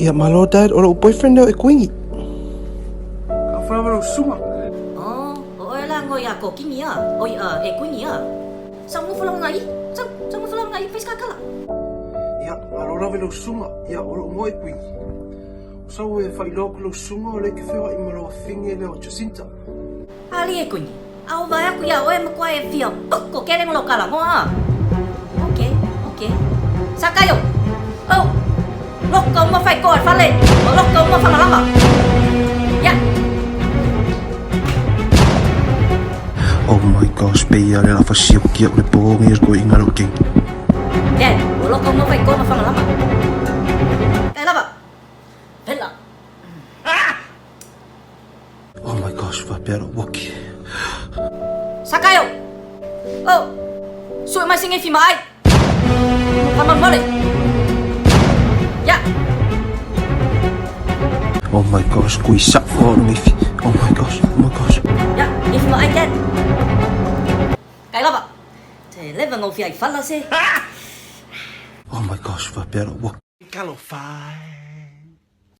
Ia malo dad, o lou boyfriend lea o Ekuini. Talofa lava lau susuga. Oh, o oe la ngoi a Kokini a, oi a Ekuini a. Sau nofo lava ngai, sau, sau nofo lava ngai, fai se kakala. Ia, malo lava i lau susuga. Ia, o lou igoa o Ekuini. O sau e faailoa atu i lau susuga o lea e te feoai ma lou afafine lea o Jacinta. Ali e Kuini, a o vae aku iā oe matua e fia poko kele ma lou kalagoa a. Ok, ok. Sakaio! Oh! Loka uma fai koa fale, o loka uma whangalama. Ya! Oh my gosh, pei a le la fa siu kia o le po ngi ko inga lo king. Dad, o loka uma fai koa ma whangalama. Kai lava! Vela! Oh my gosh, faapea lou woki. Sakaio! Oh! Sue mai se ngefi ma ai! Faamolemole! Ya! Oh my gosh, kui sa o le ngefi. Oh my gosh, oh my gosh. Ya, ngefi ma ai dad. Kai lava! Te leva ngau fia i fala se. Oh my gosh, faapea lou woki. Talofa e.